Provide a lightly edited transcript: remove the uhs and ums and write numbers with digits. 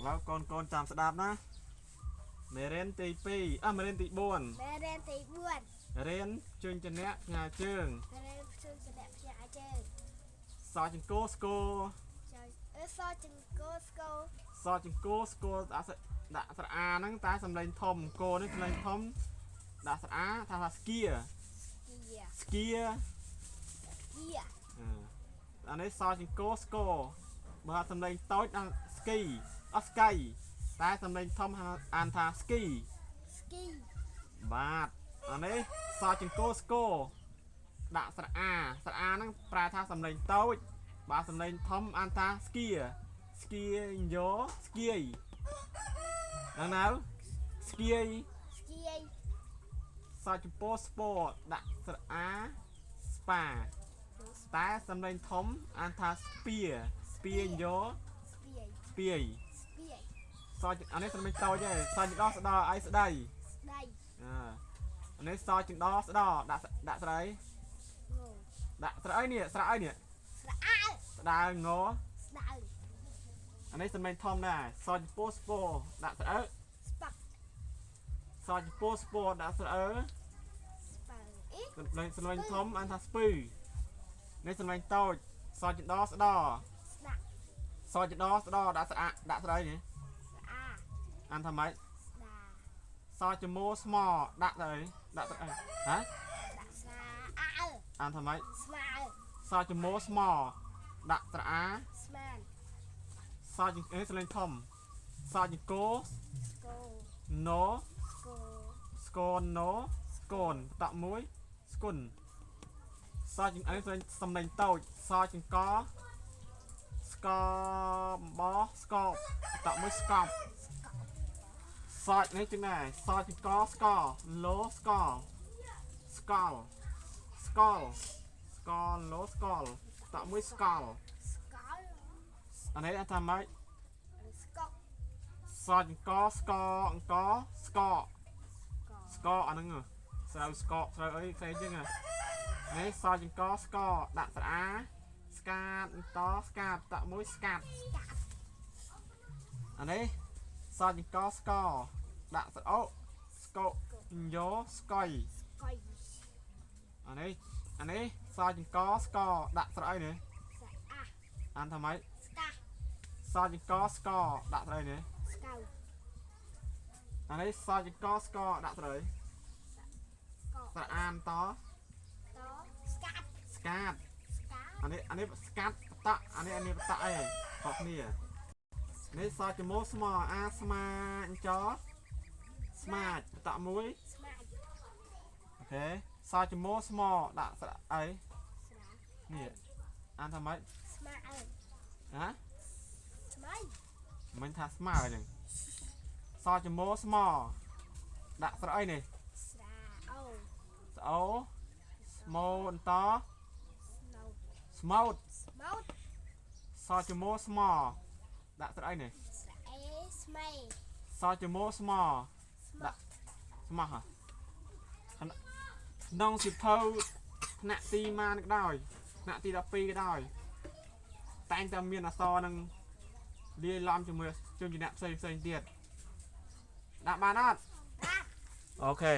ឡូវកូនកូនចាំស្ដាប់ណាមេរៀនទី2អះមេរៀនទី4មេរៀនទី4រៀនជញ្ជនៈផ្ញើជើងរៀនជញ្ជនៈផ្ញើជើងសចង្គោស្គោសចង្គោស្គោសចង្គោស្គោដាក់ដាក់ស្រអាហ្នឹងតែសំឡេងធំគោនេះសំឡេងធំដាក់ស្រអាថាថាស្គៀស្គៀអានេះសចង្គោស្គោបើសំឡេងតូចដល់ស្គីអត់ស្កៃតែសំឡេងធំអានថាស្គីស្គីបាទអានេះសចង្គោស្គោដាក់ស្រអាស្រអាហ្នឹងប្រែថាសំឡេងតូចបាទសំឡេងធំអានថាស្គៀស្គៀយោស្គៀយហ្នឹងណាស្គៀយស្គៀយសចពោស្ពោដាក់ស្រអាស្ប៉ាតែសំឡេងធំអានថាស្ពៀស្ពៀយោស្ពាយសចអានេះសំឡេងតូចទេសចដោស្ដោអីស្ដីស្ដីអានេះសចដោស្ដោដាក់ដាក់ស្រីដាក់ស្រអីនេះស្រអីនេះស្ដើស្ដើងស្ដើអានេះសំឡេងធំដែរសចពោស្ពោដាក់ស្រអើស្ប៉ាក់សចពោស្ពោដាក់ស្រអើស្ពៅអីសំឡេងធំអានថាស្ពឺនេះសំឡេងតូចសចដោស្ដោស្ដាក់សចដោស្ដោដាក់ស្អាដាក់ស្អីនេះស្អាអានថាម៉េចស្ដាសចមោស្មដាក់ទៅអីដាក់ទៅអីហ៎ដាក់ស្រាអើអានថាម៉េចស្មាសចមោស្មដាក់ស្រអាស្មានសចអេសលេងធំសចគោស្គោណូស្គោស្គនណូស្គនតក់មួយស្គុនសចអេសលេងសំឡេងតូចសចកស្កបស្កបតក់មួយស្កបសចនេះជាងដែរសចកស្កលោស្កស្កលស្កលស្កលលោស្កលតក់មួយស្កលស្កលអានេះថាម៉េចស្កសចកស្កអង្គស្កស្កអាហ្នឹងស្រូវស្កស្រូវអីផ្សេងចឹងនេះសចកស្កដាក់ស្រអាស្កាតតស្កាតតមួយស្កាត់អានេះសចកស្កដាក់ស្រអូស្កយោស្កុយអានេះអានេះសចកស្កដាក់ស្រអីនេះអានថាម៉េចស្កាសចកស្កដាក់ស្រអីនេះស្កៅអានេះសចកស្កដាក់ស្រអីស្រអានតតស្កាត់ស្កាត់អានេះអានេះស្កាត់បតអានេះអានេះបតអីខុសគ្នានេះសចមោស្មអាស្មាអញ្ចស្មាចបតមួយស្មាចអូខេសចមោស្មដាក់ស្រអីនេះអានថាម៉េចស្មាអើហ៎ស្មៃមិនថាស្មើអញ្ចឹងសចមោស្មដាក់ស្រអីនេះស្រាអូស្អូស្មោអន្តស្មោតស្មោតសចមោស្មដាក់ស្រអីនេះស្អេស្មេសចមោស្មដាក់ស្មោះក្នុងសិភៅថ្នាក់ទីម៉ានក៏ដោយថ្នាក់ទី12ក៏ដោយតែងតែមានអក្សរនឹងលាយឡំជាមួយជនជាអ្នកផ្សេងផ្សេងទៀតដាក់បានអត់បាទអូខេ